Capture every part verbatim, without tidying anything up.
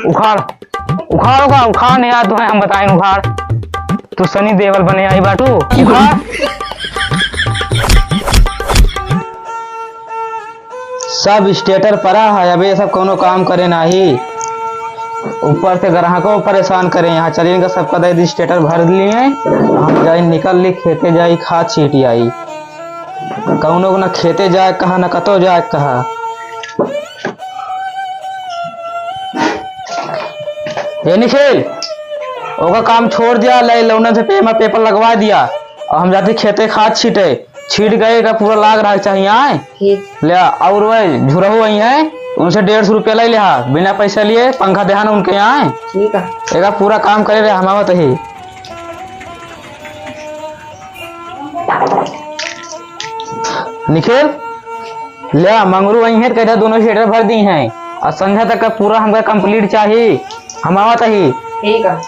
उखाड़, उखाड़, उखाड़, उखाड़, नहीं यार, तुम्हें हम बताएं, उखाड़। तू सनी देओल बने आई बाटू, उखाड़। सब stator परा है, अबे ये सब कौनो काम करे नाही। ऊपर से ग्राहको परेशान करे। यहाँ चलिए, इनका सबका दे दी, stator भर लिए, हम जाई निकल ली खेते, जाई खाद छीटी आई। कौनो को ना खेते जाए कहा, ना कतो जाए कहा। ए निखिल, ओका काम छोड़ दिया, ले लौंडन से पे-, paper लगवा दिया, और हम जाते खेते खाद छीटे। छीट गए का पूरा लाग रहा चाहिए, आए? ठीक। ले, और वह झुरहु आई है, उनसे डेढ़ सौ रुपया ले लिहा, बिना पैसा लिए पंखा देहान उनके यहाँ, आए? ठीक है। एका पूरा काम करे रहे, हम आवत ही। निखिल, ले, मंगरू आई है, तो कहता दोनों stator भर दी हैं, और संझा तक का पूरा हमका complete चाहिए, हम आवत ही। ठीक है।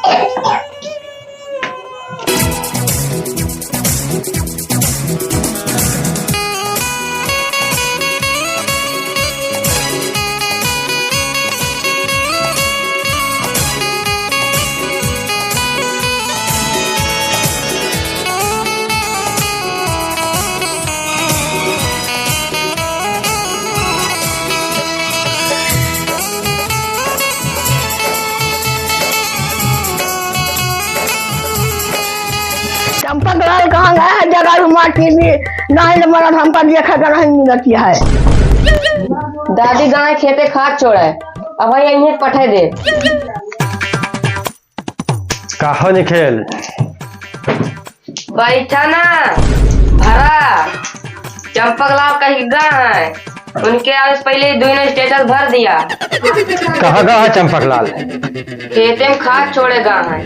चंपक लाल कहाँ गया है? जगह माटी भी नहीं, तो मरद हमका देखा तो नहीं मिलती है। दादी गाय खेते खाद छोड़ा है, अब भाई यहीं पठे दे। कहो निखिल। बैठा ना, भरा। चंपक लाल कहीं गा है, उनके आवे से पहले ही दोनों stator भर दिया। कहाँ गा है चंपक लाल? खेते में खाद छोड़े गा है।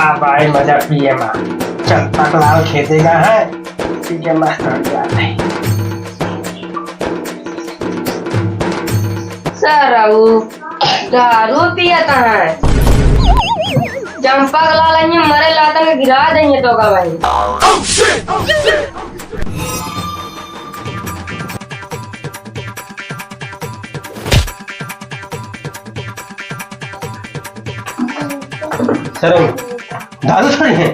अब आए मजा पिए मा। चंपक लाल खेते गा है, पी के मस्त हो जाते हैं। सरऊ, दारू पियत है। चंपक लाल अइहे मरे लातन के गिरा देइहे तो का भाई। सरऊ, दारू थोड़ी है।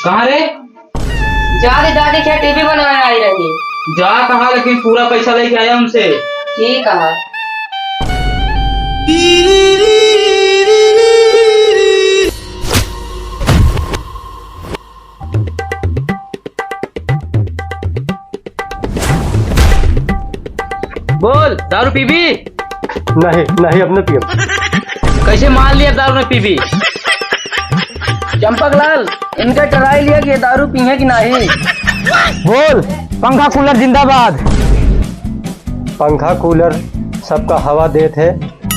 कहाँ रे? जा रे दादी के टीवी बनाए आई रही। जा कहा, लेकिन पूरा पैसा लेके आया हमसे। ठीक है। बोल, दारू पीबी? नहीं, नहीं, अब न पियब। कैसे मान लिया दारू न पीबी? चंपक लाल, इनका try लिया कि ये दारू पीहे कि नहीं। बोल, पंखा कूलर जिंदाबाद। पंखा कूलर सबका हवा देत है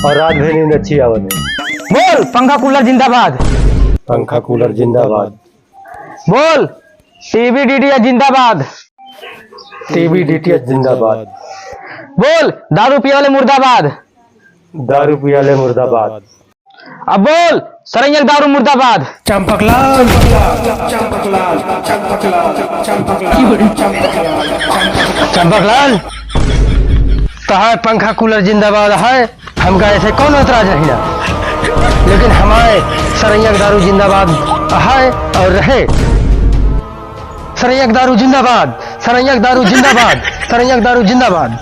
और रात भर नींद अच्छी आवत है। बोल, पंखा कूलर जिंदाबाद। पंखा कूलर जिंदाबाद। बोल, टीवी डीटीएच जिंदाबाद। टीवी डीटीएच जिंदाबाद। बोल, दारू पिए वाले मुर्दाबाद। दारू पिए वाले मुर्दाबाद। अब बोल, सरैया क दारू मुर्दाबाद। चंपकलाल, चंपकलाल, चंपकलाल, चंपकलाल, चंपकलाल। चंपकलाल, तहार पंखा कूलर जिंदाबाद है। हमका ऐसे कौनो एतराज नहीं ना, लेकिन हमारे सरैया क दारू जिंदाबाद है और रहे। सरैया क दारू जिंदाबाद, सरैया क दारू जिंदाबाद, सरैया क दारू जिंदाबाद।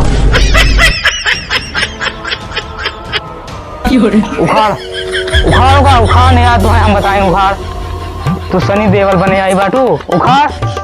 उखाड़, उखाड़, उखाड़, उखाड़, नहीं यार, तुम्हें हम बताएं, उखाड़। तू सनी देओल बने आई बाटू, उखाड़।